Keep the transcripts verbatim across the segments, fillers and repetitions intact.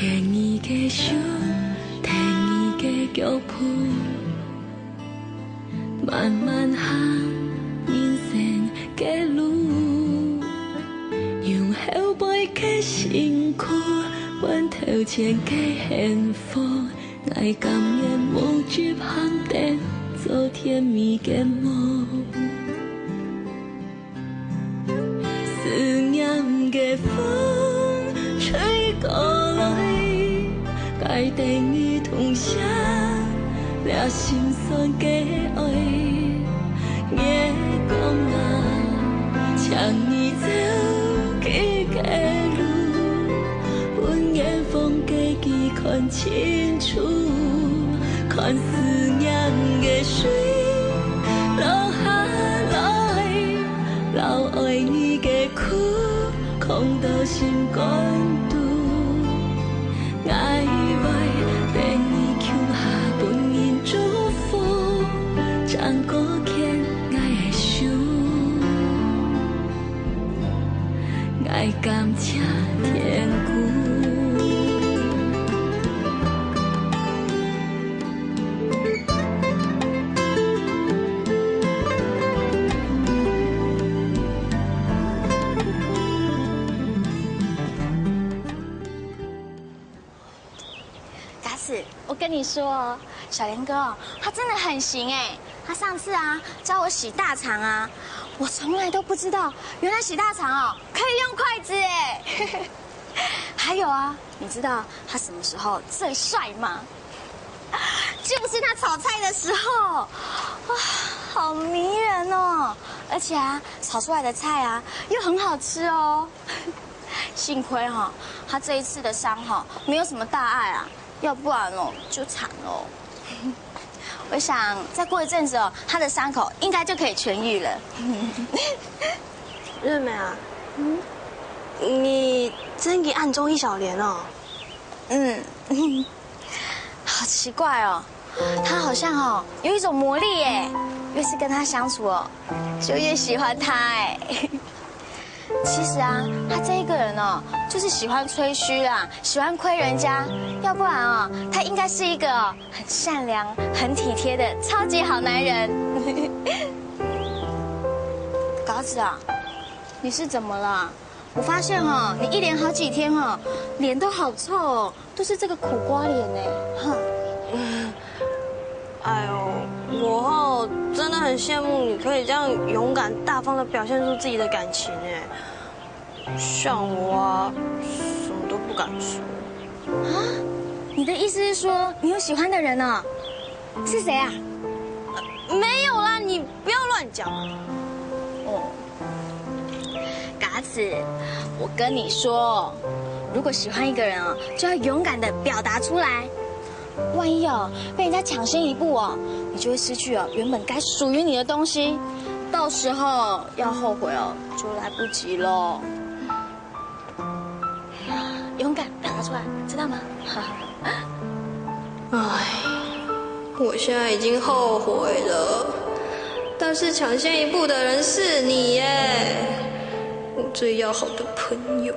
牽你个手，跈你个腳步，慢慢行人生个路。用後背个辛苦，換頭前个幸福。𠊎甘願無執行燈，做甜蜜个夢。 思念个風吹過來，帶等你痛惜了心酸个愛。月光啊，請你照佢个路，分遠方个佢看清楚，看思念个水落下來。 摎愛你个苦，囥到心肝肚。𠊎會等你共下分人祝福，正過牽𠊎个手，𠊎感謝天公。 嘎子，我跟你说哦，小莲哥哦，他真的很行哎。他上次啊，教我洗大肠啊，我从来都不知道，原来洗大肠哦，可以用筷子哎。还有啊，你知道他什么时候最帅吗？就是他炒菜的时候，哇，好迷人哦！而且啊，炒出来的菜啊，又很好吃哦。幸亏哈，他这一次的伤哈，没有什么大碍啊，要不然哦，就惨了哦。我想再过一阵子哦，他的伤口应该就可以痊愈了。月梅啊，你真个恁中意小莲哦？嗯，好奇怪哦，他好像哦有一种魔力耶，越是跟他相处哦，就越喜欢他哎。其实啊，他这一个人哦，就是喜欢吹嘘啦，喜欢亏人家，要不然哦，他应该是一个哦很善良、很体贴的超级好男人。高子啊，你是怎么了？我发现哦，你一连好几天哦，脸都好臭哦，都是这个苦瓜脸哎，哼。哎呦，我哦，真的很羡慕你可以这样勇敢大方的表现出自己的感情哎。像我啊，什么都不敢说。啊？你的意思是说你有喜欢的人啊？是谁啊？没有啦，你不要乱讲。哦，嘎子，我跟你说，如果喜欢一个人哦，就要勇敢的表达出来。万一哦被人家抢先一步哦，你就会失去哦原本该属于你的东西，到时候要后悔哦就来不及了。勇敢表达出来，知道吗？唉，我现在已经后悔了，但是抢先一步的人是你耶，我最要好的朋友。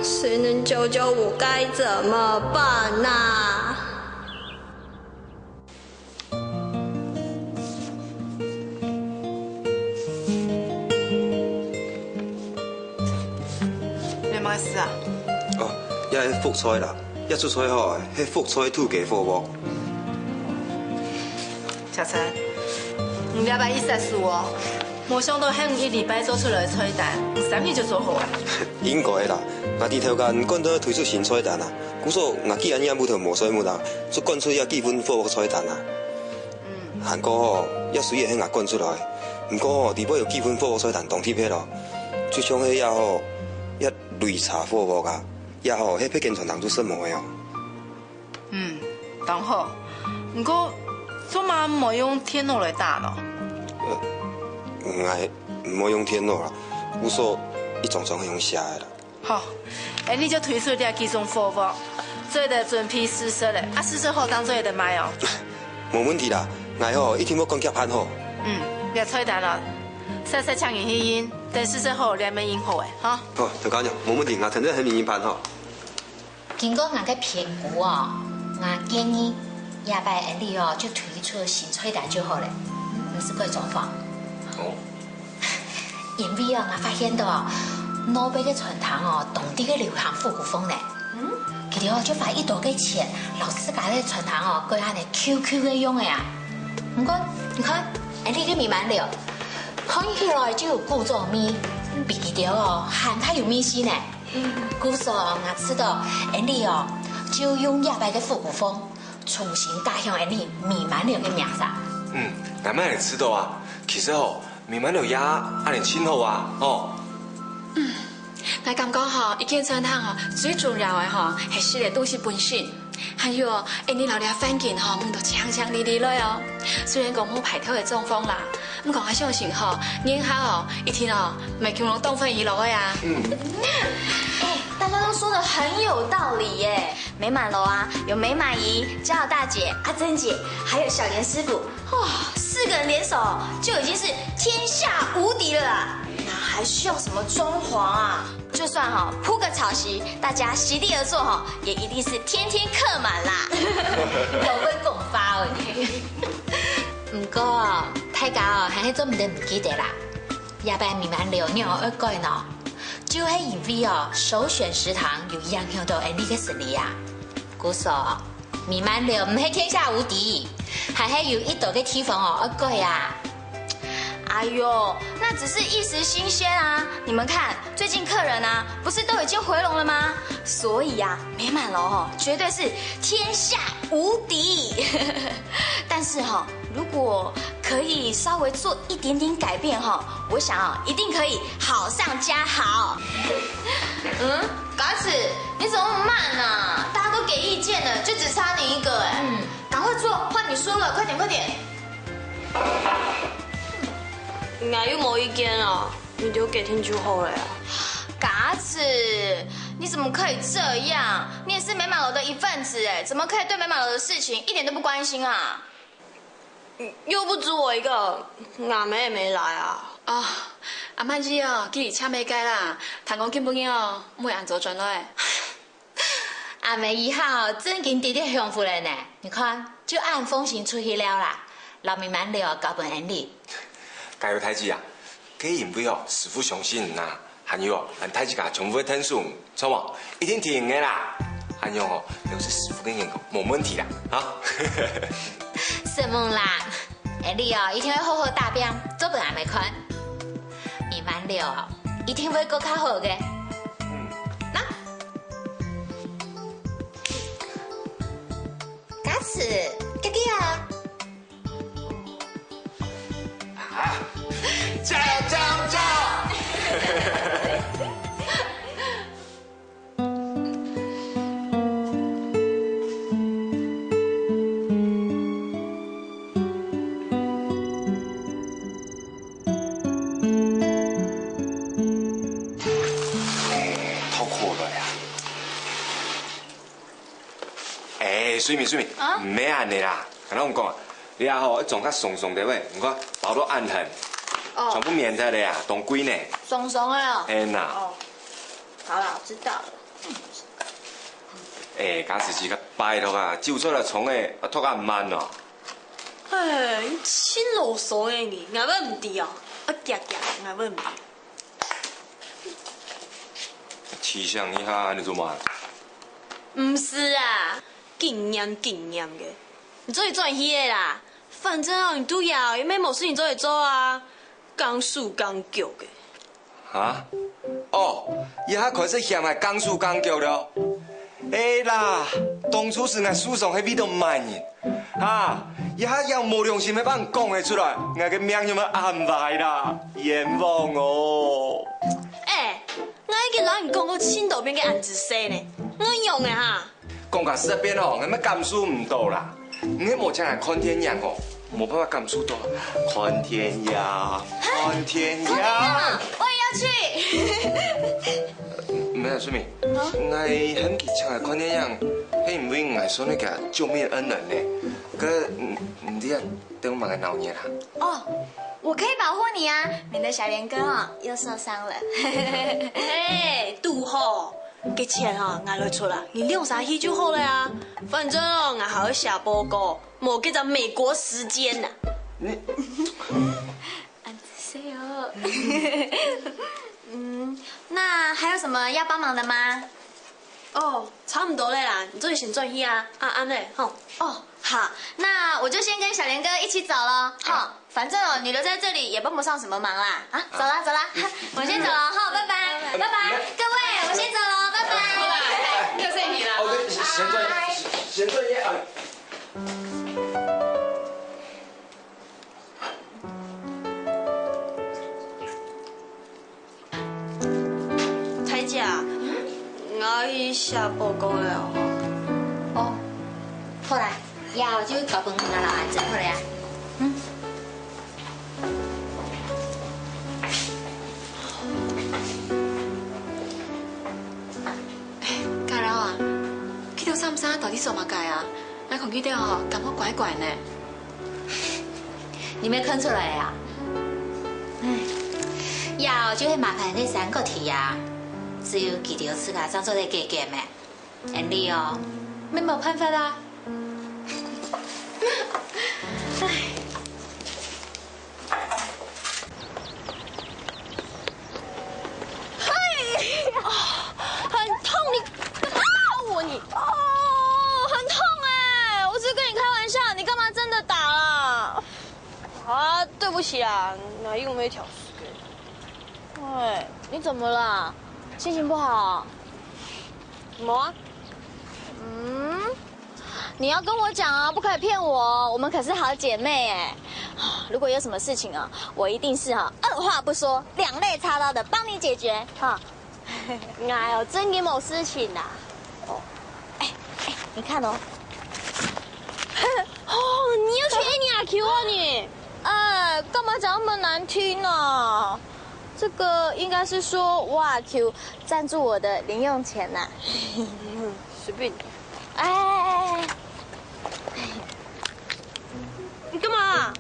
谁能教教我该怎么办呐？ 你有没有事啊？哦，也係覆菜啦，也出菜好啊，係覆菜土雞火鍋。小陳，你禮拜一殺手哦，無想到你一禮拜做出來个菜單，你三日就做好啊。應該啦，𠊎知頭家趕到推出新菜單啊，故所𠊎既然也無頭無睡目啦，就趕出這幾份火鍋菜單啊。 還過吼，也雖然係𠊎趕出來，毋過吼，裡背有幾份火鍋菜單當特別哦，就像係也吼，也擂茶火鍋啊，也吼，係別間餐廳就食無个哦。嗯，當好。毋過，做麼無用電腦來打呢？呃，𠊎無用電腦啦，故所一張張係用寫个啦。 好，恁樣就推出這幾種火鍋，做得準備試食了，啊，試食好正做得賣哦。無問題啦，𠊎吼一定會趕遽辦好。嗯，這菜單哦，細細請人去印，等試食好，你還愛印好誒，哈。好，頭家娘，無問題，𠊎等等喊人去辦吼。經過𠊎个評估哦，𠊎建議，這擺𠊎俚哦就推出新菜單就好了，毋使改裝潢。哦。因為哦，𠊎發現到哦，老輩个餐廳哦，當地个流行復古風呢。嗯。佢兜哦就花一多个錢，摎自家个餐廳哦，改恁呢舊舊个樣个啊。毋過，你看，𠊎俚个美滿樓，看起來就有古早味，比佢兜哦還較有味緒呢。 故所𠊎知道，𠊎俚哦，就用這擺个復古風，重新打響𠊎俚美滿樓个名聲。嗯，𠊎乜也知道啊。其實吼，美滿樓也恁樣盡好啊，吼。𠊎感覺吼，一間餐廳吼，最重要个吼，係食个東西本身。 還有哦，𠊎俚摎這環境吼，弄到靚靚麗麗來哦。雖然講無排頭个狀況啦，毋過𠊎相信吼，年下哦，一定哦，毋會共樣當歡喜落去啊。嗯。哎，大家都說得很有道理耶。美滿樓啊，有美滿姨、家豪大姐、阿珍姐，還有小蓮師傅，哇，四個人聯手就已經是天下無敵了啦，哪還需要什麼裝潢啊？ 就算吼，鋪個草席，大家席地而坐吼，也一定是天天客滿啦。有會講話哦你。毋過，大家哦，還係做毋得毋記得啦。這擺美滿樓仰會改呢，就係因為哦，首選食堂有影響到𠊎俚个生理啊。故所， 美滿樓毋係天下無敵，還係有一兜个地方哦，愛改啊。哎喲，那只是一時新鮮啊！你們看，最近客人啊，不是都已經回籠了嗎？所以啊，美滿樓哦，絕對是天下無敵。但是哈，如果可以稍微做一點點改變哈，我想啊，一定可以好上加好。嗯， 嘎子，你怎麼那麼慢啊？大家都給意見了，就只差你一個哎。嗯，趕快做，換你說了，快點快點。𠊎又無意見啊，你就給聽就好了啊。嘎子，你怎麼可以這樣？你也是美滿樓的一份子哎，怎麼可以對美滿樓的事情一點都不關心啊？ 又不止我一個，阿妹也沒來啊。哦，阿滿姨哦，佢去請妹个啦，聽講今晡日哦，毋會恁早轉來。阿妹這下哦，正經直直享福了呢。你看，就恁放心出去尞啦，摎美滿樓交分𠊎俚。加油，大姊啊！ 該因為哦，師傅相信你啊，還有哦，恁大自家全部會𢯭手，著無？一定得贏个啦！恁樣哦，表示師傅个眼光無問題啦，哈！承蒙啦，𠊎俚哦，一定會好好打拚，做分阿姆看。美滿樓哦，一定會過較好个。嗯。吶，加持，哥哥啊！ 啊！加油，加油，加油！哎，透苦了呀！哎，水明，水明，啊？毋免恁樣啦，𠊎摎你講啊， 你啊吼，愛裝較鬆鬆个喂，你看包到恁厚，哦。全部綿忒了啊，當貴呢。鬆鬆个哦。係吶。哦，好啦，我知道了。哎，加持姐，拜託啊，酒出來沖个，啊，拖恁慢哦。哎，你真囉嗦个你，𠊎會毋知哦，啊，遽遽，𠊎會毋知。提醒一下，你做麼？毋係啊，緊唸緊唸个。 你做得轉去个啦，反正哦，你都要，又無事情做得做啊，講手講腳个。哈？哦，這下開始嫌𠊎講手講腳了。哎啦，當初時𠊎受傷係為著麼人？哈，這下仰無良心个話講會出來，𠊎个命仰會恁壞啦，冤枉哦！哎，𠊎已經摎你講過盡多遍个恁仔細呢，你仰仔哈？ 講甲十遍哦，𠊎乜感受毋到啦。你係無請𠊎看電影哦，無辦法感受到。看電影，看電影。我也要去。無啊，水明，啊？𠊎喊佢請𠊎看電影，係因為𠊎算係佢救命恩人呢。該，嗯，你知啊，等𠊎个鬧熱啊。哦，我可以保護你啊，免得小蓮哥哦又受傷了。嘿，堵好。个錢吼，𠊎來出啦，你兩儕去就好了啊。反正哦，𠊎還愛寫報告，無該隻美國時間吶。你，恁仔細哦。嗯，那還有什麼要幫忙的嗎？哦，差不多了啦，你做得先轉去啊。啊，恁仔吼。哦，好，那我就先跟小蓮哥一起走了，哈。 反正哦，你留在這裡也幫不上什麼忙啦。啊，走啦，走啦，我先走了哈，拜拜，拜拜，各位，我先走了，拜拜。又是你了。哦，對，先坐，先坐一下啊。彩姐啊，𠊎去寫報告了哦。哦，好啦，以後就交分𠊎摎阿珍好了啊。嗯。家老啊，佢兜三儕到底做麼个啊？𠊎看佢兜吼，感覺怪怪呢。 你沒看出來啊？唉，這就係麻煩个三角題啊，只有佢兜自家正做得解決咩。恁樣哦，乜無辦法啦。唉。 嘿，哦，很痛，你幹嘛打我你？哦，很痛哎，我只是跟你開玩笑，你幹嘛真的打啦？啊，對不起啊，哪有沒挑事的？喂，你怎麼了？心情不好？什麼啊？嗯，你要跟我講哦，不可以騙我哦，我們可是好姐妹哎。如果有什麼事情哦，我一定是哈，二話不說，兩肋插刀的幫你解決哈。哎呦，真的沒事情啦。哦，哎哎，你看哦。哦，你又去愛你阿舅啊你？哎，幹嘛講那麼難聽呢？這個應該是說我阿舅贊助我的零用錢啦。隨便你。哎哎哎哎哎。 你幹嘛？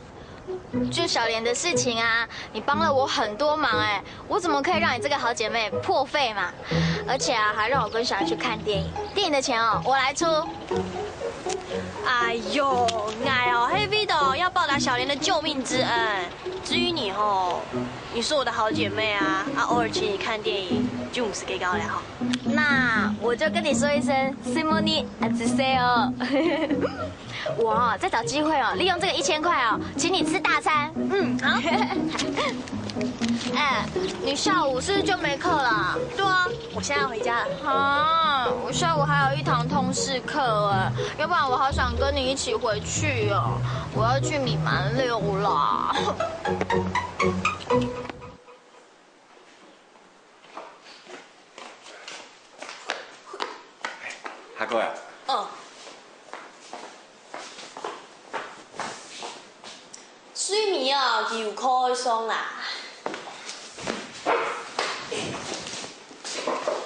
就小蓮的事情啊，你幫了我很多忙哎，我怎麼可以讓你這個好姐妹破費嘛？而且啊，還讓我跟小蓮去看電影，電影的錢哦，我來出。哎呦，𠊎哦，係為著要報答小蓮的救命之恩。至於你吼，你是我的好姐妹啊，啊，偶爾請你看電影，就毋使計較了吼。那我就跟你說一聲，承蒙你，恁仔細哦。 我哦，再找機會哦，利用這個一千塊哦，請你吃大餐。嗯，好。哎，你下午是不是就沒課了？對啊，我現在要回家了。啊，我下午還有一堂通識課哎，要不然我好想跟你一起回去哦。我要去米滿六啦。阿哥啊。哦。 水沬哦，佢有課愛上啦。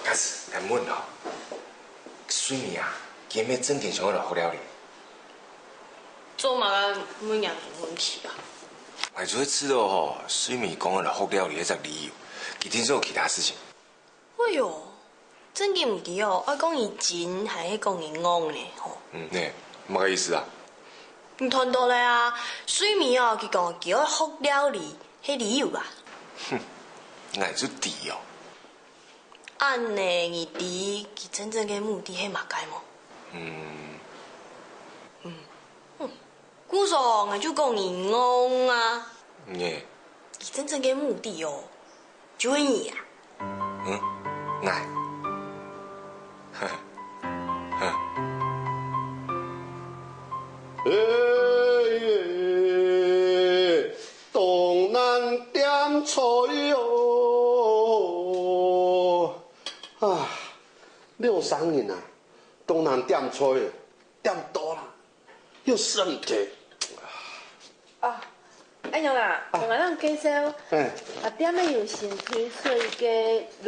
假使𠊎問哦，水沬啊，佢係毋係正經想愛來學料理？做麼个問這種問題啊？𠊎就係知著吼，水沬講愛來學料理該隻理由，佢定係有其他事情。 哎喲，正經毋知哦，愛講佢精還係講佢戇呢吼。嗯，呢，麼个意思啊？你聽著了啊，水沬哦，佢講佢愛學料理，係理由啊。哼，𠊎就知哦。恁呢，你知佢真正个目的係麼个無？嗯。嗯。嗯。 故所，𠊎就講你戇啊。呢？佢真正个目的哦，就係你啊。嗯？𠊎？哈哈。哈。哎，東南點菜哦。啊，兩儕人啊，東南點菜，點到啦。 又身體。啊，阿勇啊，啊。𠊎摎你介紹，哎。啊，店仔有新推出一個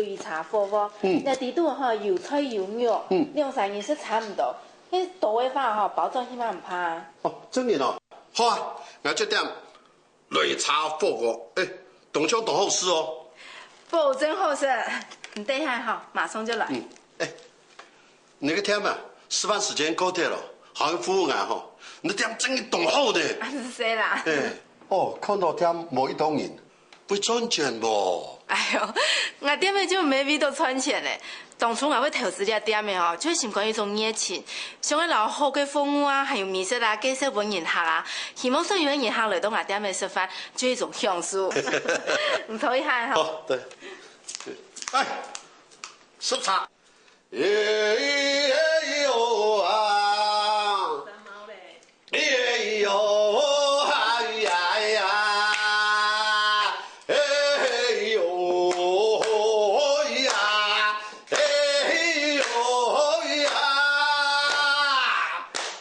擂茶火鍋，嗯。該裡肚吼有菜有肉，嗯。兩儕人食差毋多。該多个話吼，包轉去嘛毋怕。哦，真个哦。好啊，𠊎就點擂茶火鍋，哎，當像當好食哦。保證好食，你等一下吼，馬上就來。嗯。你个店啊，食飯時間過忒了，還有服務員吼，你个店生意當好呢。啊，係啦。哎，哦，看到店無幾多人，會賺錢無？哎喲，𠊎店个就毋係為著賺錢个。當初𠊎會投資這店个吼，就係心肝有種熱情，想愛摎好个服務啊，還有美食啊，介紹分人客啊。希望所有个人客來到𠊎店个食飯，就係一種享受。毋錯一下吼。好，對。哎，食茶。哎喲啊！ 哎喲，哎呀呀，哎喲呀，哎喲呀，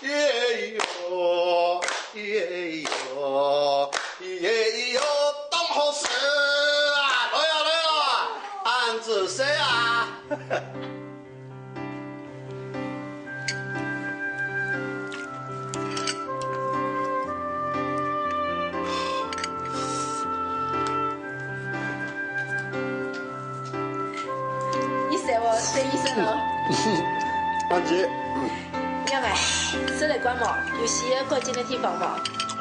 哎喲，哎喲，哎喲，當好食啊！來啊，來啊，恁仔細啊！ 你食無？食醫生哦。阿姐，嗯，仰仔，食得慣無？有需要改進个地方無？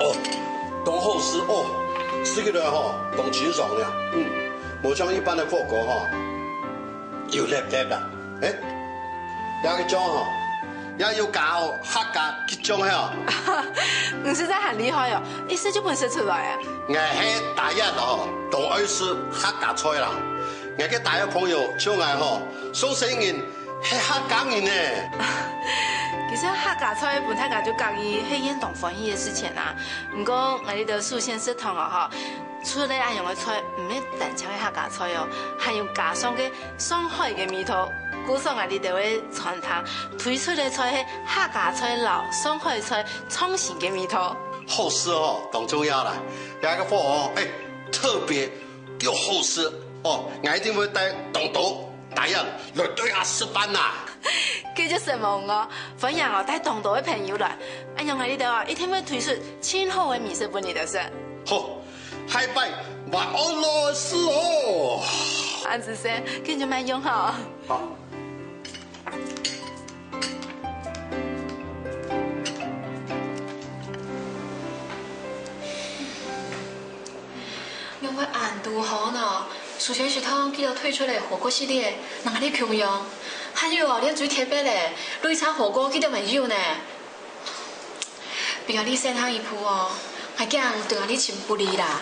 哦，當好食哦，食起來吼，當清爽呀。嗯，無像一般个火鍋吼，油㸝㸝啦。哎，這个醬吼，也有加哦，客家桔醬嘿哦。你實在很厲害哦，一食就分食出來啊！𠊎係大人哦，當愛食客家菜啦。𠊎个大學朋友像𠊎吼，上細人 係客家人呢。其實客家菜分大家就合意，係一件當歡喜个事情啊。毋過，𠊎這兜素仙食堂哦吼，出了恁樣个菜，毋係單淨个客家菜哦，還有加上个上海个味道。故所𠊎這兜个餐廳推出个菜係客家菜摎上海菜創新个味道。好食哦，當重要啦。這个火鍋，哎，特別又好食哦，𠊎一定會帶當多 大人來對下食飯啦。該就承蒙哦，歡迎哦，帶當多个朋友來。恁樣𠊎這兜哦，一定會推出盡好个美食分你兜食。好，下擺還愛來試哦。恁仔細，該就慢用吼。好。 仰會恁堵好呢？素仙食堂佢兜推出个火鍋系列，摎𠊎兜共樣。還有哦，這最特別个擂茶火鍋佢兜乜有呢。比較你先行一步哦，𠊎驚對𠊎兜盡不利啦。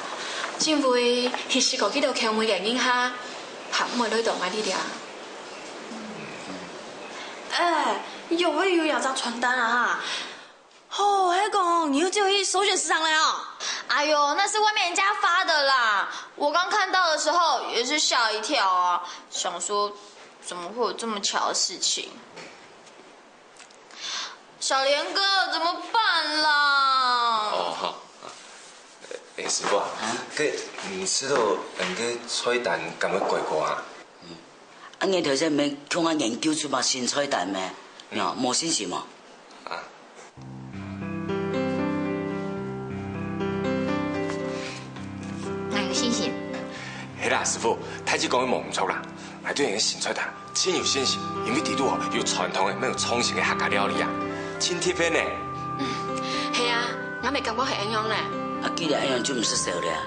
因為其實佢兜口味个人客，還毋會來到𠊎兜這。哎，仰會有這隻傳單啊哈？ 哦，係講你又走去首選市場了哦？哎喲，那是外面人家發的啦。我剛看到的時候也是嚇一跳啊，想說怎麼會有這麼巧的事情？小蓮哥，怎麼辦啦？哦，好。哎，師傅啊，啊？該你試著𠊎个菜單敢會改過啊？ 啊，𠊎頭先毋係共下研究出麼新菜單咩？喏，無信心無？啊。𠊎有信心。係啦，師傅，大姊講个無毋著啦。𠊎對𠊎个新菜單盡有信心，因為裡肚哦有傳統个，乜有創新个客家料理啊，盡特別呢。係啊，𠊎乜感覺係恁樣呢。啊，既然恁樣就毋使愁了啊，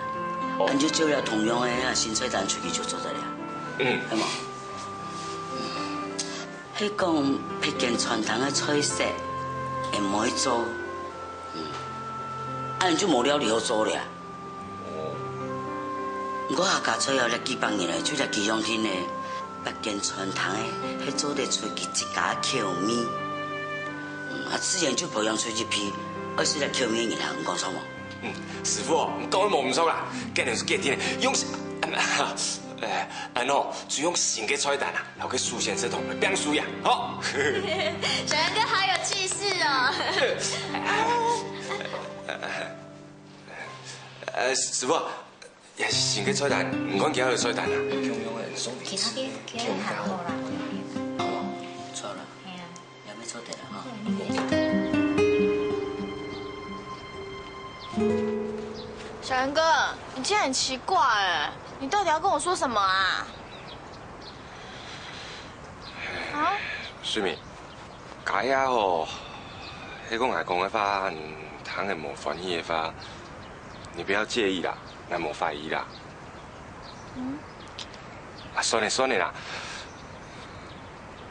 哦。恁就照這同樣个啊新菜單出去就做得了。 嗯。係無？係講別間餐廳个菜色，會毋會做？嗯，恁就無料理好做了。哦。毋過客家菜哦，這幾百年來就這幾樣定呢，別間餐廳个係做得出佢自家个口味。嗯，啊，自然就培養出一批愛食這口味个人啊，你講著無？ 嗯，師傅哦，你講个無毋著啦，今日係決定用，呃，恁哦，就用新个菜單啊，摎該素仙食堂來拚輸贏，吼。小楊哥好有氣勢哦。呃，師傅，也是新个菜單，你看其他个菜單啊。共樣个，送分佢。其他个，其他个還好啦。哦，毋錯啦。係啊。 也無錯得了哈。小楊哥，你今天很奇怪哎，你到底要跟我說什麼啊？啊？水明，假若吼，係講𠊎講个話，你聽了無歡喜个話，你不要介意啦，𠊎無壞意啦。嗯？啊，算了算了啦。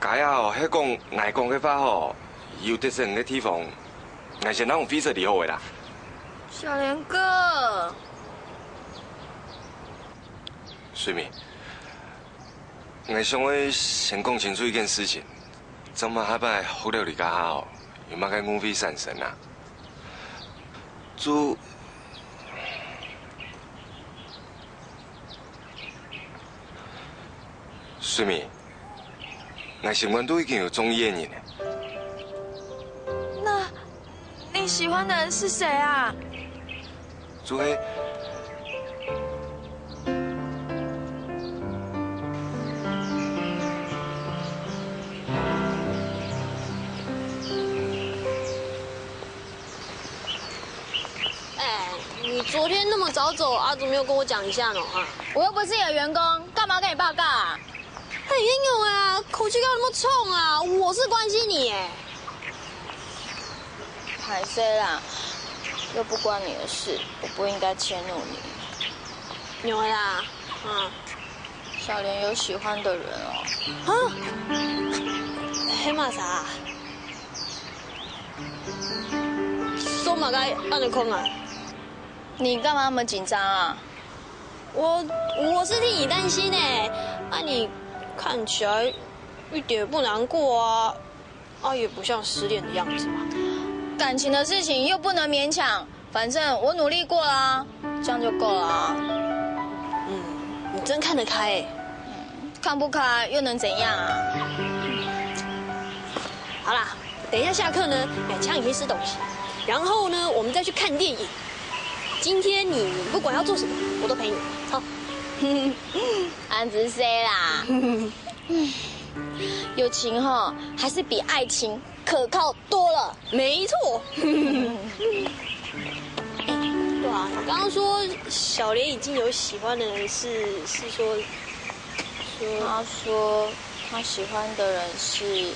假若吼，係講𠊎講个話吼，有得罪你个地方，𠊎先摎你會失禮好个啦。小蓮哥。水明， 𠊎想愛先講清楚一件事情，正毋好下擺學了你該下吼，有麼个誤會產生啊？就，水明，𠊎心肝肚已經有中意个人了。那你喜歡的人是誰啊？ 就係，哎，你昨天那麼早走啊，怎麼沒有跟我講一下呢？啊，我又不是你的員工，幹嘛跟你報告啊？ 哎，你仰仔啊，口氣搞那麼衝啊！我是關心你耶。歹勢啦，又不關你的事，我不應該遷怒你。仰仔啦，啊，小蓮有喜歡的人哦。啊？係麼儕啊？做麼个恁仔講啊？你幹嘛那麼緊張啊？ 我，我是替你擔心欸，啊，你看起來一點也不難過啊，啊，也不像失戀的樣子嘛。感情的事情又不能勉強，反正我努力過了啊，這樣就夠了啊。嗯，你真看得開欸。看不開又能怎樣啊？好啦，等一下下課呢，來請你去吃東西，然後呢，我們再去看電影。今天你不管要做什麼，我都陪你。走。恁仔細啦。友情吼，還是比愛情可靠多了。沒錯。哎，對啊，你剛剛說小蓮已經有喜歡的人是，是說，說他說他喜歡的人是，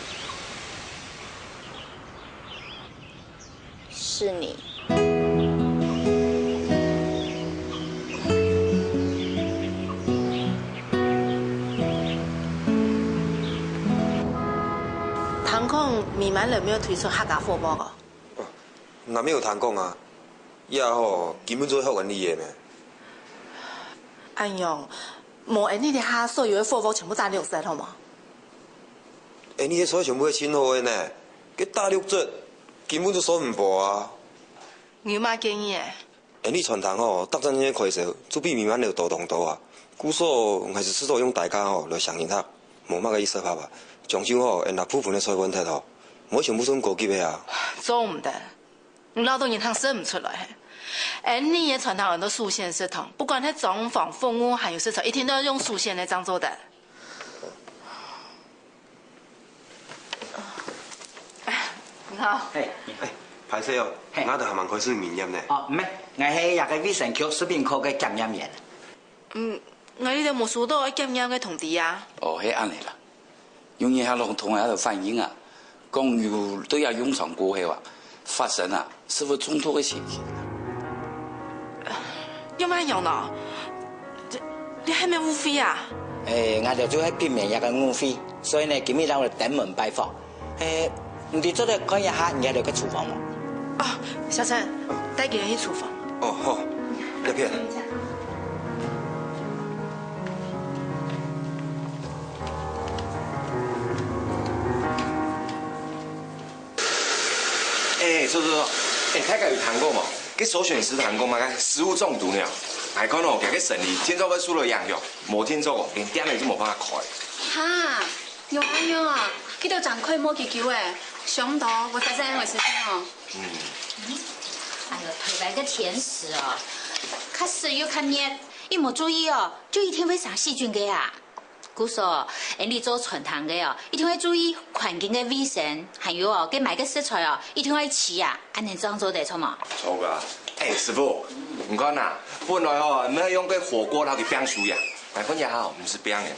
是你。聽講美滿樓有推出客家火鍋哦？哦，𠊎乜有聽講啊，這吼根本就係學𠊎俚个咩？恁樣，無𠊎俚這下所有个火鍋全部打六折，好無？ 𠊎俚个菜全部係盡好个呢，該打六折，根本就算毋薄啊。你有麼建議欸？𠊎俚餐廳吼，逐餐个開銷就比美滿樓多當多啊。故所，𠊎係試著用低價吼來吸引客，無麼个意思吧吧。將就吼，𠊎拿部分个菜換忒吼，毋會全部送高級个啊。做毋得，你恅著人行食毋出來。𠊎俚个餐廳安到素鮮食堂，不管係裝潢、服務還有食材，一定都愛用素鮮个正做得。 你好。嘿，你好。哎，歹勢哦，嘿。𠊎兜還吂開始營業呢。哦，毋係，𠊎係這个衛生局食品科个檢驗員。嗯，𠊎這兜無收著愛檢驗个通知啊。哦，係恁仔啦。有人還摎𠊎兜反映啊，講有對這用餐過後啊，發生啊，食物中毒个情形。 仰般樣呢？這，這係乜誤會啊？欸，𠊎兜就係避免這个誤會，所以呢，今日𠊎兜登門拜訪。欸，你兜做得看一下你兜个廚房無？哦，小陳，帶佢等去廚房。哦，好，這片。 欸，坐坐坐，欸，大家有聽過無？該首選食堂講麼个食物中毒呢？𠊎看哦，佢个生理定著會受著影響，無定著哦，連店仔都無辦法開。哈，仰恁樣啊？佢兜正開無幾久欸，想毋到會發生恁樣个事情哦。嗯。哎喲，台灣个天時哦，較濕又較熱，一無注意哦，就一定會生細菌个啊。 故所，𠊎俚做餐廳个哦，一定愛注意環境个衛生，還有哦，該買个食材哦，一定愛試啊，恁仔正做得著無？著啊！欸，師傅，你看啊，本來哦，𠊎愛用該火鍋摎佢拚輸贏，𠊎看這下哦，毋使拚了啦。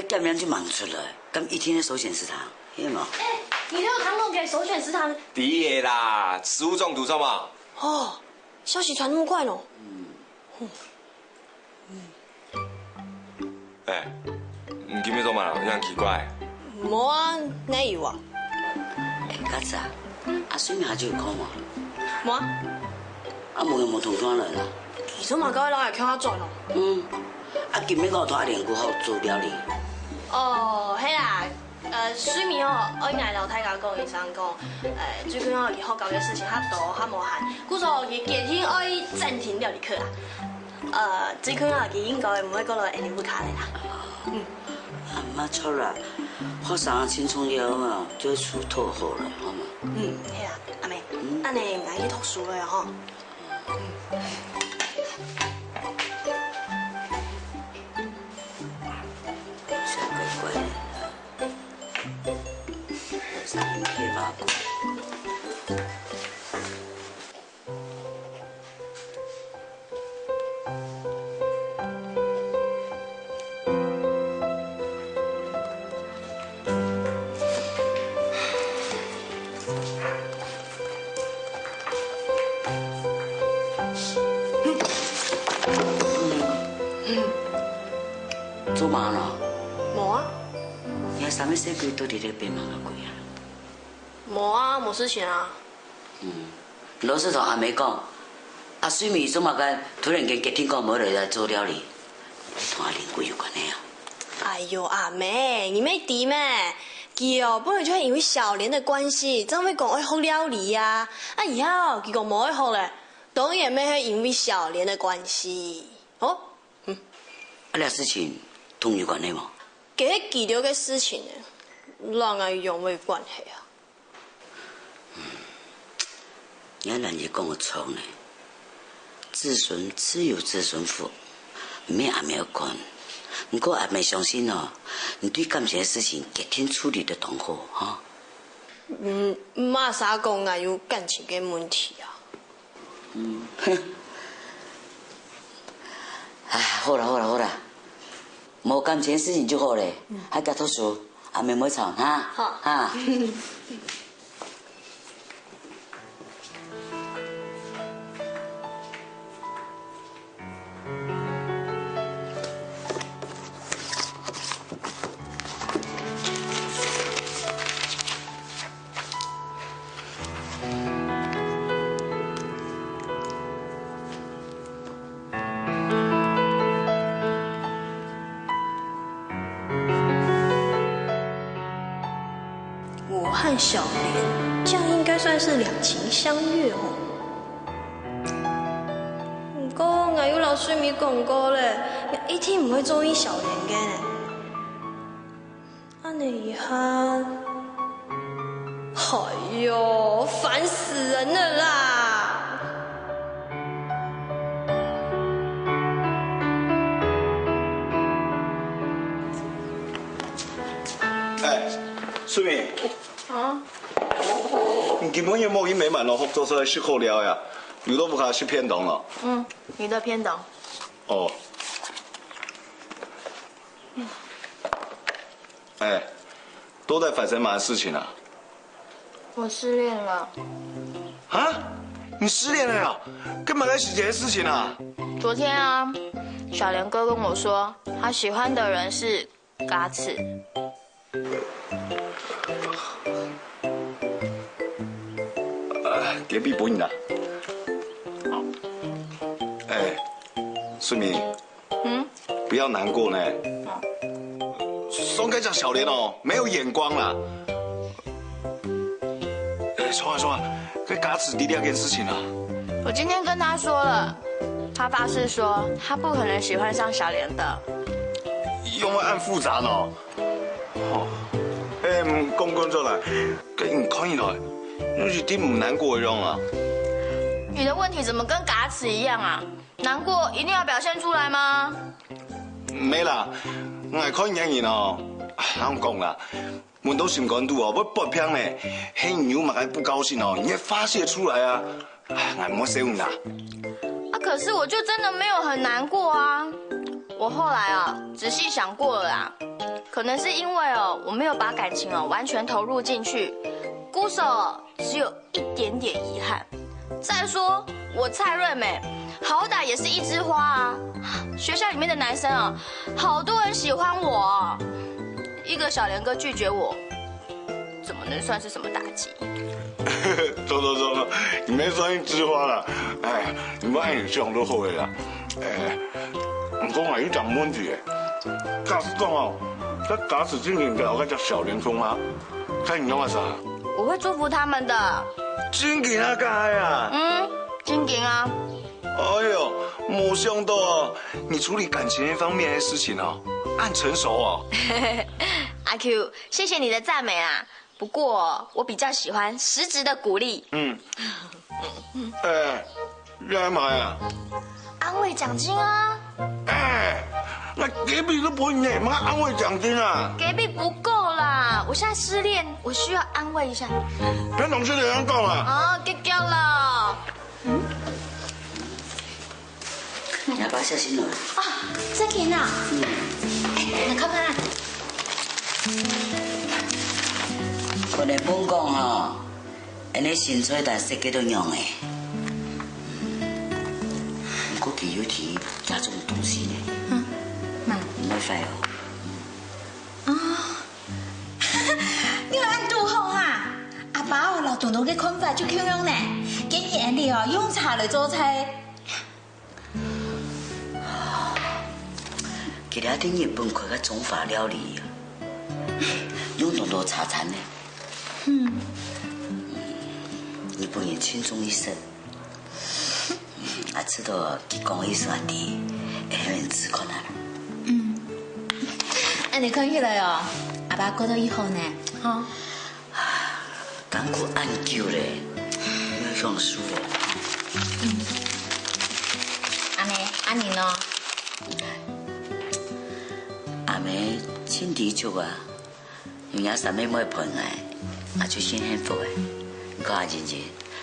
這檢驗就吂出來，敢一定係首選食堂，係無？哎，你都有看過給首選食堂？知个啦，食物中毒著無？哦，消息傳那麼快咯。哎，你今日做麼个？有恁奇怪？無啊，哪有啊？哎，佳慈啊，阿水明下晝有空無？無啊。啊，無有無同佢來啦？佢做麼个愛摎𠊎共下轉哦？嗯，啊，今晡日講同阿蓮姑學做料理。哦，係啦，呃，水明哦，愛𠊎摎大家講一聲講，呃，最近哦，佢學校个事情較多，較無閒，故所佢決定愛暫停料理課啦。 呃，最近啊，佢應該毋會過來𫣆俚屋下了啦。嗯。啊，毋著啦，學生啊，盡重要嘛，就係處透好了，好無？嗯，係啦，阿妹，嗯。恁樣𠊎去讀書了吼。嗯。乖乖，上課吧。 做麼个呢？無啊。你个衫仔洗過，到底在該吂个鬼啊？無啊，無事情啊。 嗯，老實同阿姆講，阿水明做麼个突然間決定講無來做料理，同阿蓮姑有關係啊？哎喲，阿姆，你毋知咩？佢哦，本來就係因為小蓮个關係，正會講愛學料理啊。啊，以後佢講無愛學咧，當然乜係因為小蓮个關係。哦，嗯。啊，這事情同你有關係無？該係佢兜个事情呢，摎𠊎有麼个關係啊？ 你恁樣講有著呢，子孫自有子孫福，毋免阿姆管。毋過阿姆相信哦，你對感情个事情決定處理得當好，吼。嗯，麼儕講𠊎有感情个問題啊？嗯，唉，好啦好啦好啦，無感情个事情就好咧，還加讀書，阿姆毋會吵，哈？好。哈。 我和小蓮，這樣應該算是兩情相悅哦。毋過，𠊎有摎水明講過咧，𠊎一定毋會中意小蓮个呢。 恁樣一下，哎喲，煩死人了啦！哎，水明。啊？你今晡日無去美滿樓學做出來食好料呀？有到屋下食便當咯？嗯，有个便當。哦。 哎，到底發生麼个事情啊？我失戀了。啊？你失戀了呀？該麼个時節个事情啊？昨天啊，小蓮哥跟我說，他喜歡的人是嘎慈。呃，給筆分你啦。哎，水明， 嗯？不要難過呢。上該隻小蓮哦，沒有眼光啦。哎，說啊說啊，該嘎慈知這件事情啊？我今天跟他說了，他發誓說他不可能喜歡上小蓮的。仰會恁複雜呢？哦，哎，講講出來，該你看起來，你一點毋難過个樣啊？你的問題怎麼跟嘎慈一樣啊？ 難過一定要表現出來嗎？無啦，𠊎看人哦，恁講啦，問到心肝肚哦，會發病呢。係你有麼个不高興哦，你愛發洩出來啊。哎，𠊎毋會笑你啦。啊，可是我就真的沒有很難過啊。我後來啊，仔細想過了啦，可能是因为哦，我没有把感情哦完全投入进去，故所只有一点点遗憾。再说我蔡瑞美，好歹也是一枝花啊。学校里面的男生啊，好多人喜欢我哦，一个小莲哥拒绝我，怎么能算是什么打击？走走走走，你没算一枝花啦。哎，你莫恁想都好个啦。哎，毋过啊，有一个问题，假使讲哦，假使真个有个叫小莲哥啊，该你要做啥？我会祝福他们的。真个啊，假个啊？嗯，真个啊。哎呦，没想到哦，你处理感情方面的事情哦，恁成熟哦。阿 Q，谢谢你的赞美啊。不过我比较喜欢实质的鼓励。嗯。哎，你干嘛呀？安慰奖金啊。哎，那隔壁都不会呢，嘛安慰奖金啊？隔壁不够啦，我现在失恋，我需要安慰一下。跟同事怎样讲啊？哦，结束了。 你阿爸小心了。啊，真个啊？嗯。哎，你看看啊。我来问讲吼，恁个新菜单設計到仰个？毋过佢有提加重东西呢。嗯，妈。毋会坏哦。啊，你有恁堵好哈？阿爸哦，老东东个看法就共樣呢。建议恁个哦，用茶来做菜。 佢這在日本開个中華料理啊，用當多茶餐呢。嗯。日本人盡中意食。啊，知道佢講个意思啊，弟，會很人試看啊。嗯。恁樣看起來哦，阿爸過到以後呢，吼。 艱苦恁久咧，有享受哦。阿妹，阿你呢？阿妹盡知足啊，有若三妹妹陪𠊎，𠊎就盡幸福誒。你看阿仁仁，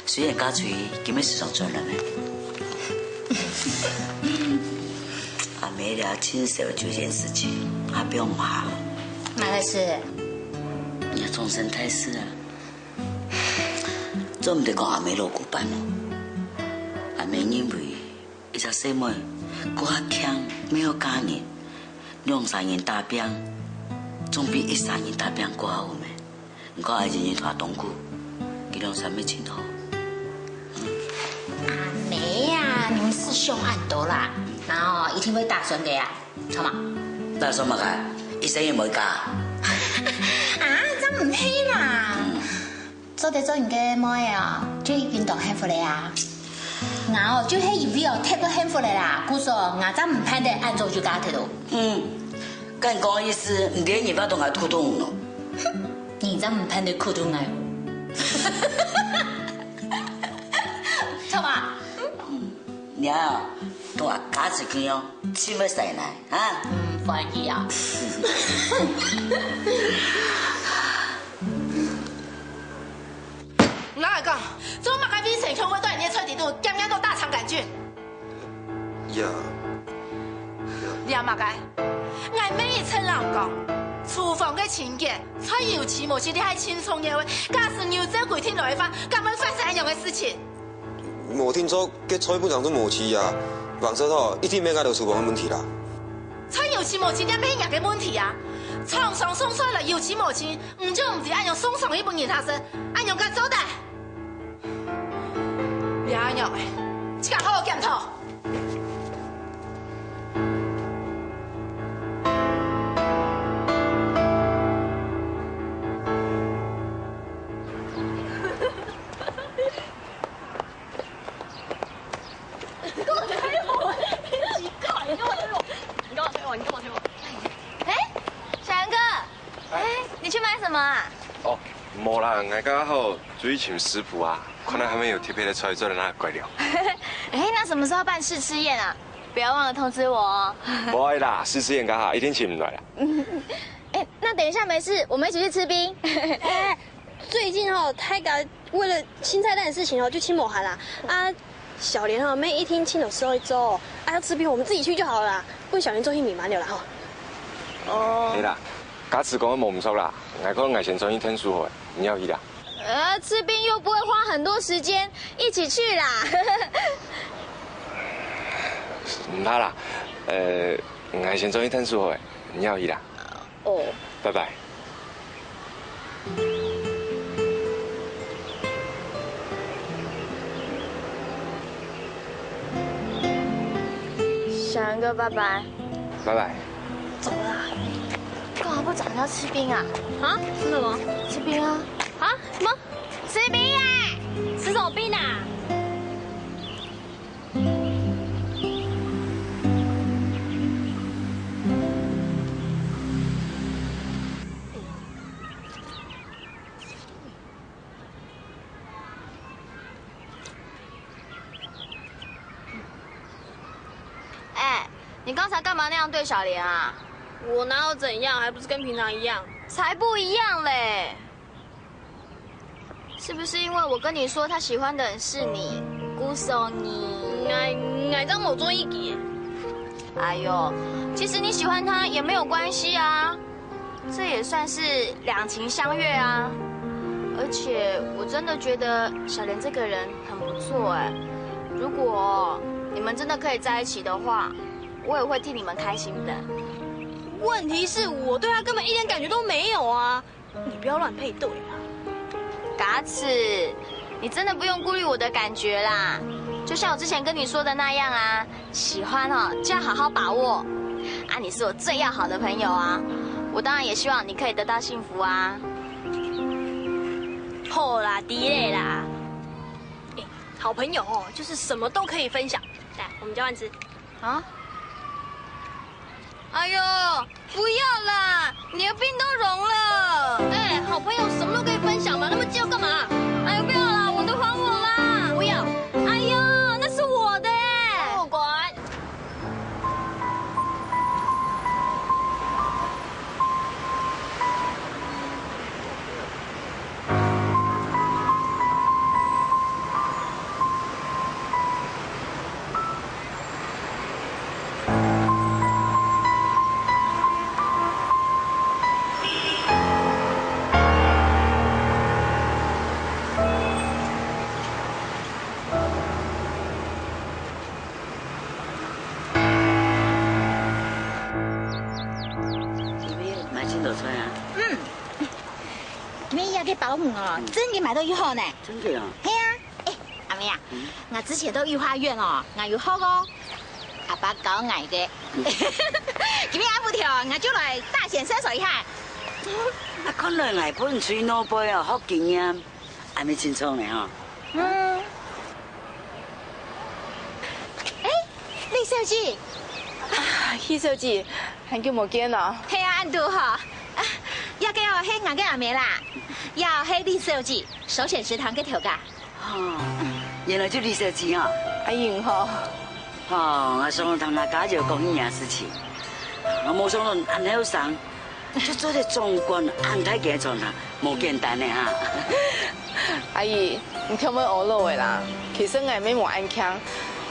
雖然嫁出去，今日時常轉來咩？阿妹了盡少做件事情，阿表毋好。麼个事？ 你終身大事啊，做毋得講阿妹老古板哦。阿妹認為，一隻細妹，過較慶，乜愛嫁人，兩儕人打拚，總比一儕人打拚過好咩？你看阿仁仁同阿東姑，佢兩儕乜盡好。阿妹啊，你毋使想恁多啦，然後一定會打算个啊。 做麼？打算麼个？一生也無嫁。啊，這毋係啦。嗯。做得做人个妹哦，就已經當幸福了啊。𠊎哦，就係因為哦，忒過幸福了啦，故所𠊎正毋盼得恁早就嫁忒哦。嗯，該你講个意思，毋知你爸同𠊎苦痛哦。哼，你正毋盼得苦痛𠊎哦。做麼？ 你啊，都啊，家子佢樣，盡會使奶啊？嗯，歡喜啊。𠊎來講，做麼个魏晨強會在你个菜底肚，夾硬个大腸桿菌？呀，呀。你啊麼个？𠊎每一次摎你講，廚房个清潔，菜有齊無齊，這係盡重要个。假使你有照規定來个話，敢會發生恁樣个事情？ 無定著，該菜本上就無齊啊。橫直吼，一定毋係𠊎兜廚房个問題啦。菜有齊無齊，這毋係若个問題啊！廠商送菜來有齊無齊，你就毋知恁樣送上去分人客食，恁樣敢做得？你恁樣，自家好好檢討。 哎，小楊哥，哎，你去買什麼啊？哦，無啦，𠊎剛剛好出去尋食譜啊，看看還有沒有特別的菜做得拿過來。哎，那什麼時候辦試吃宴啊？不要忘了通知我哦。無愛啦，試吃宴該下一定請毋來啦。哎，那等一下沒事，我們一起去吃冰。哎，最近哦，大家為了新菜單的事情哦，就盡無閒啦。啊，小蓮哦，每一天盡多事愛做，啊，要吃冰，我們自己去就好了啦，分小蓮做去美滿了啦吼。哦。對啦，假使講無毋著啦，𠊎看𠊎先轉去𢯭手好了，你愛去啦？呃，吃冰又不會花很多時間，一起去啦。毋怕啦，呃，𠊎先轉去𢯭手好了，你愛去啦？哦，拜拜。 小楊哥，拜拜。拜拜。走了啊？幹嘛不找人家吃冰啊？啊？吃什麼？吃冰啊。啊？什麼？吃冰啊！吃什麼冰啊？哎，你剛才幹嘛那樣對小蓮啊？我哪有怎樣，還不是跟平常一樣。才不一樣嘞！是不是因為我跟你說他喜歡的人是你，故所你？𠊎，𠊎正無中意佢。哎喲，其實你喜歡他也沒有關係啊。 這也算是兩情相悅啊。而且我真的覺得小蓮這個人很不錯哎。如果你們真的可以在一起的話，我也會替你們開心的。問題是我對他根本一點感覺都沒有啊！你不要亂配對啊！嘎子，你真的不用顧慮我的感覺啦。就像我之前跟你說的那樣啊， 喜歡哦，就要好好把握。啊，你是我最要好的朋友啊，我當然也希望你可以得到幸福啊。好啦，知了啦。哎，好朋友哦，就是什麼都可以分享。來，我們交換吃。啊？哎呦，不要啦，你的冰都融了。哎，好朋友什麼都可以分享嘛，那麼计较幹嘛？哎呦，不要啦，我的还我啦。不要。哎呦，那是我的哎。不管。 今晡日買盡多菜啊？嗯，今晡日个包姆哦，嗯。真个買到又好呢。真个啊？係啊，哎，阿妹啊，嗯。𠊎之前到御花園哦，𠊎有學哦，阿爸教𠊎个。嗯。今晡日暗晡頭，𠊎就來大顯身手一下。啊，看來𠊎分你去外背哦，學經驗。 恁呢清楚呢吼。嗯。哎，李小姐。啊，李小姐，恁久無見哦。係啊，恁堵好。啊，這个哦，係𠊎个阿姆啦。這係李小姐，首選食堂个頭家。哦，原來就李小姐哦。阿姨好。哦，𠊎上回同𠊎家姐講你个事情，𠊎無想到恁後生， 就做得掌管恁大間个餐廳，無簡單呢哈。阿姨，你聽會阿老个啦。其實𠊎乜無恁慶，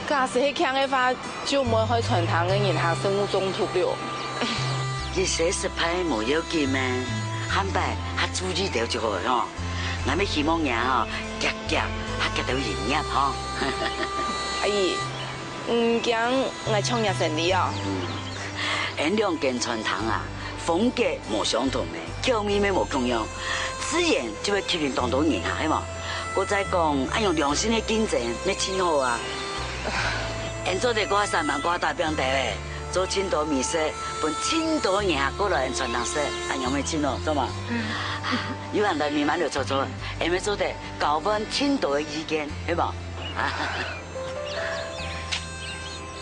假使係慶个話，就毋會害餐廳个人客食物中毒了。一時失敗無要緊咩，下擺較注意兜就好了吼。𠊎乜希望你吼，遽遽較遽兜營業吼。阿姨， 毋驚𠊎搶若生理哦。嗯，𫣆兩間餐廳啊，風格無相同个，口味乜無共樣，自然就會吸引當多人客，係無？過再講，恁樣良性个競爭，乜盡好啊。𫣆做得過三萬過打拚个，做盡多美食，分盡多人客過來𫣆餐廳食，恁樣乜盡好，著無？嗯。有閒來美滿樓坐坐，𫣆乜做得交換盡多个意見，係無？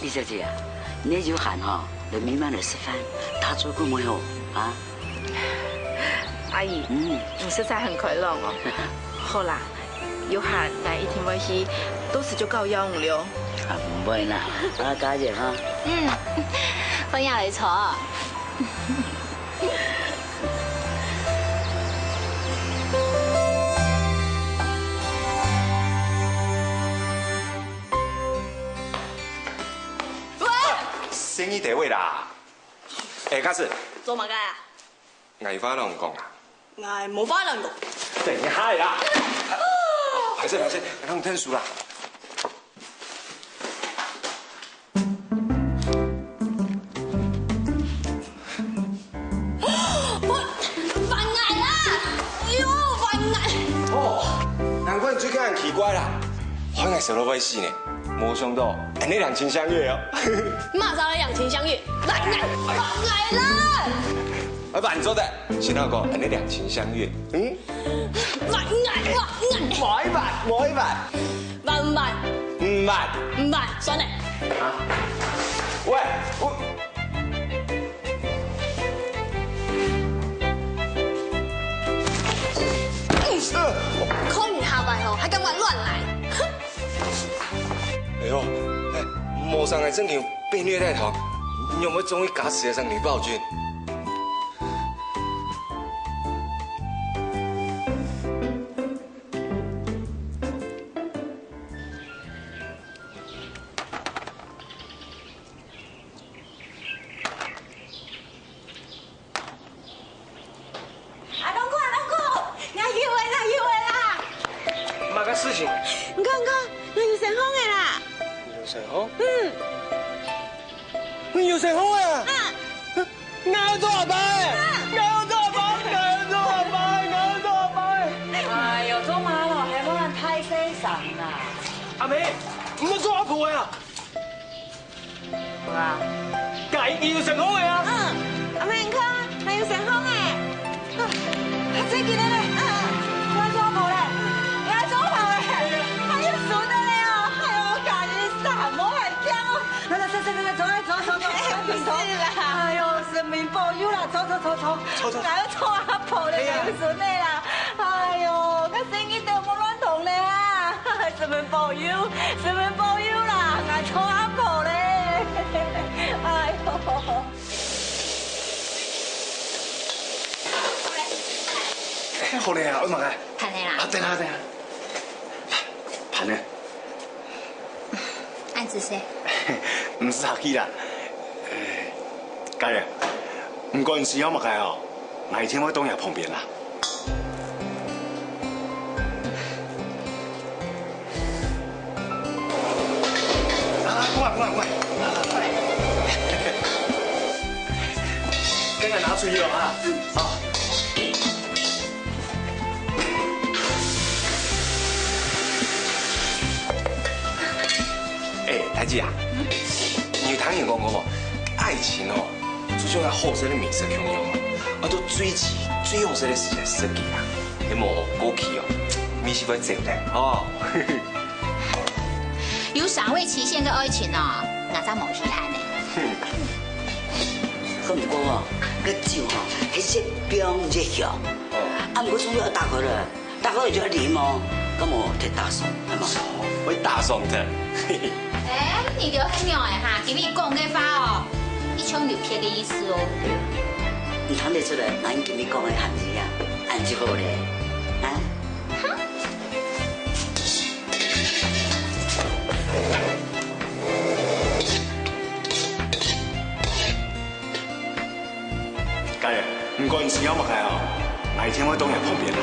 李小姐啊，你有閒吼，來美滿樓食飯，打嘴鼓乜好啊？阿姨，嗯。你實在很開朗哦。好啦，有閒𠊎一定會去，到時就交邀你了。啊，毋會啦，啊，家姐哈。嗯，歡迎來坐。 喂！生意地位啦。哎，假使，做麼个啊？ 𠊎有話摎你講啊。𠊎無話摎你講。等一下啦！歹勢歹勢，讓你𢯭手啦。還𠊎啦！哎喲，還𠊎！哦，難怪你最近恁奇怪啦，害𠊎愁到會死呢。無想到，恁呢兩情相悅哦。麼儕來兩情相悅？還𠊎，還𠊎啦！ 老闆，你做得，先摎𠊎講，恁呢兩情相悅。嗯？還𠊎，還𠊎！無一萬，無一萬。還毋還？毋還。毋還，算了。啊？喂，我，看你下擺吼，還敢亂來！哼！哎喲，哎，無想到正經被虐待到，你有沒有終於假死了像李寶君？ 阿東哥，阿東哥，𠊎有了啦，有了啦！麼个事情？你看，你看，𠊎有成功了啦！你有成功？嗯。你有成功了？啊！ 𠊎愛做阿爸了！𠊎愛做阿爸！𠊎愛做阿爸！𠊎愛做阿爸！哎喲，做麼个咯，還無恁大細聲啊！阿妹，你愛做阿婆了啊？無啊。該你有成功了啊？嗯，阿妹，你看，𠊎有成功了！啊，最近的咧，啊，𠊎愛做阿婆了！𠊎愛做阿婆了！𠊎有孫的咧哦！哎喲，𠊎家己煞，莫恁驚哦！ 來來，走走走走走走走走。哎，不是啦。哎喲，神明保佑啦！走走走走，走走。𠊎愛做阿婆了，哎呀。𠊎有孫了啦！哎喲，該生意都莫亂動了啊！神明保佑，神明保佑啦！𠊎做阿婆了！哎喲。哎，好了啊，愛麼个？ 飯了啦。啊，等下，等下。飯呢？恁仔細。毋使客氣啦。哎，家人，毋管你需要麼个哦，𠊎一定會到你旁邊啦。啊，過來，過來，過來。跟我拿出去了啊。啊。 哎，大姊啊，你有聽人講過無？愛情哦，就像該好食个美食共樣，愛到最遲、最好食个時節食佢啊，係無過期哦，味緒會走忒哦。有賞味期限个愛情哦，哪儕無稀罕呢？ 毋過哦，該酒吼，係越冰越香。啊，毋過總係愛打開來，打開來就愛啉哦，敢無忒打爽，係無？會打爽忒。哎，你兜係仰仔哈？今日講个話哦，一像有別个意思哦。你聽得出來，𠊎今日講个含義啊？恁就好咧，啊？ 家人，毋管你需要麼个哦，𠊎一定會到你旁邊啦。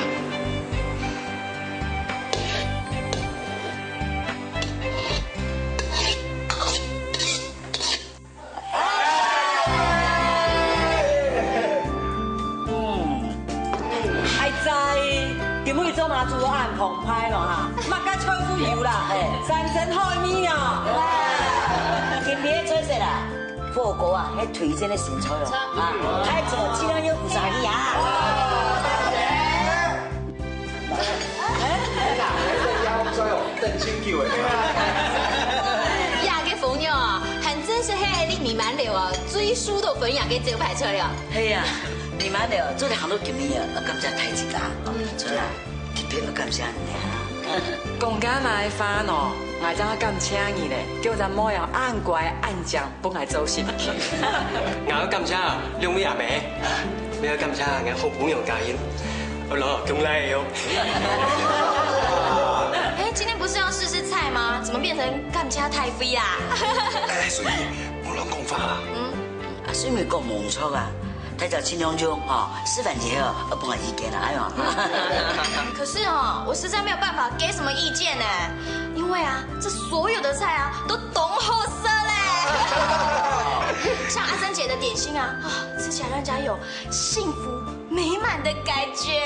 嗯，愛知今晡日做麼个煮到恁澎湃咯哈？麼个菜都有啦，嘿，山珍海味哦。今日个菜色啊，火鍋啊，係推薦个新菜咯，啊，太子盡量又不啥个啊。 哎，哎呀，這个腰酸哦，等真久哎。這个紅肉哦，還真係係𠊎俚美滿樓哦，最受到歡迎个招牌菜哦。係啊，美滿樓哦，做得行到今日哦，要感謝大自家，嗯，真个，特別要感謝你啊。講該麼个話哦，𠊎正要感謝你咧，叫咱妹哦，恁乖恁靚。 分𠊎做心機。𠊎愛感謝兩位阿姆，也愛感謝𠊎好朋友嘉欣。好咯，恭喜哦！哎，今天不是要試試菜嗎？怎麼變成感謝大會啊？哎，水姨，莫亂講話啊！嗯，啊，水妹講無錯啊，大家盡量用哈，示範之後，呃，分我意見啦，哎喲。可是哦，我實在沒有辦法給什麼意見呢，因為啊，這所有的菜啊，都當好食咧。像阿珍姐的點心啊，啊，吃起來讓人家有幸福美滿的感覺。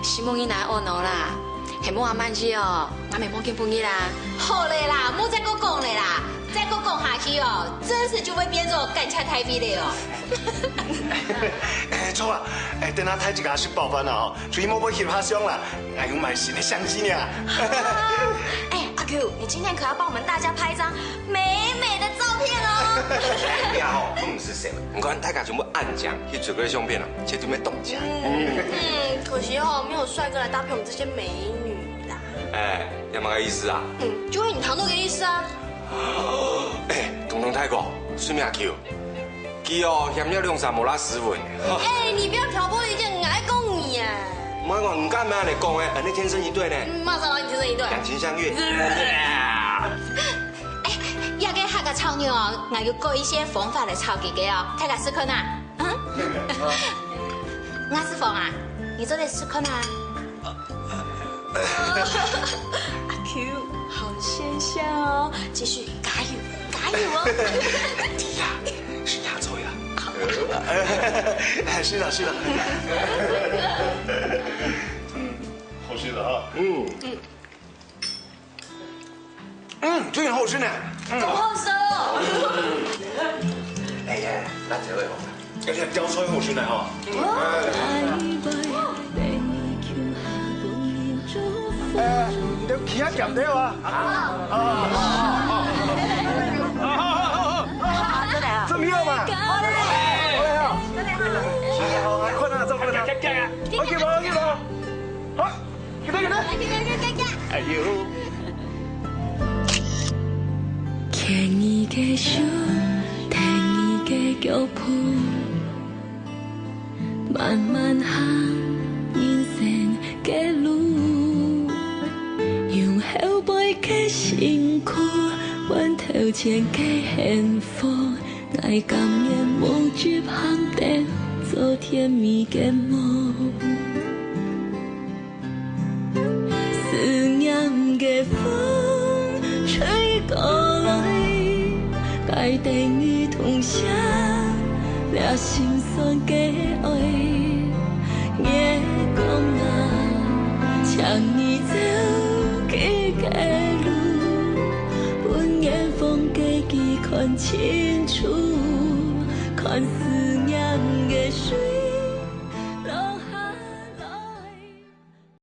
承蒙你來阿嬤啦，係無阿滿姨哦，𠊎乜無見本日啦。好咧啦，莫再過講咧啦，再過講下去哦，真是就會變做幹架太妃咧哦。哎，著啊，哎，等下大自家食飽飯啦吼，出去摸摸翕下相啦，還有買新个相機呢。哎，阿Q，你今天可要幫我們大家拍一張美美的照片哦。哎呀吼，都毋使愁，你看大家全部恁靚，翕出个相片啊，絕對會當靚。嗯，可惜哦，沒有帥哥來搭配我們這些美女啦。哎，你麼个意思啊？嗯，就係你頭先个意思啊。哎，東東大哥，順便Q，佢哦，嫌了兩儕無罅斯文。哎，你不要挑撥離間，我愛講你啊。莫講，你幹嘛來講哎？恁呢天生一對呢。嗯，麼儕摎你天生一對？兩情相悅。哎，這个客家炒肉哦，𠊎有改一些方法來炒佢个哦，大家試看啊。嗯？阿志峰啊，你做得試看啊。阿Q，好現象哦，繼續加油，加油哦！對呀，是壓錯呀。是啦，是啦。嗯，好食了哈。嗯。嗯，真好食呢。嗯。好食哦。哎呀，辣椒味好。 而且吊菜好食呢吼。哎，你都企下減掉啊！啊，啊，啊，啊，啊，啊，啊，啊，啊，啊，這裡啊。這裡有嗎？好嘞。好嘞，好。好，來看啊，照看啊。OK吧，OK吧。好。 哎呦！牽你个手，跈你个腳步，慢慢行人生个路。用後背个辛苦，換頭前个幸福。 𠊎甘願無執行等做甜蜜个夢。思念个風吹過來，帶等你同享這心酸个愛。月光啊，請你照佢个路，分遠方个佢看清楚。 看思念个手，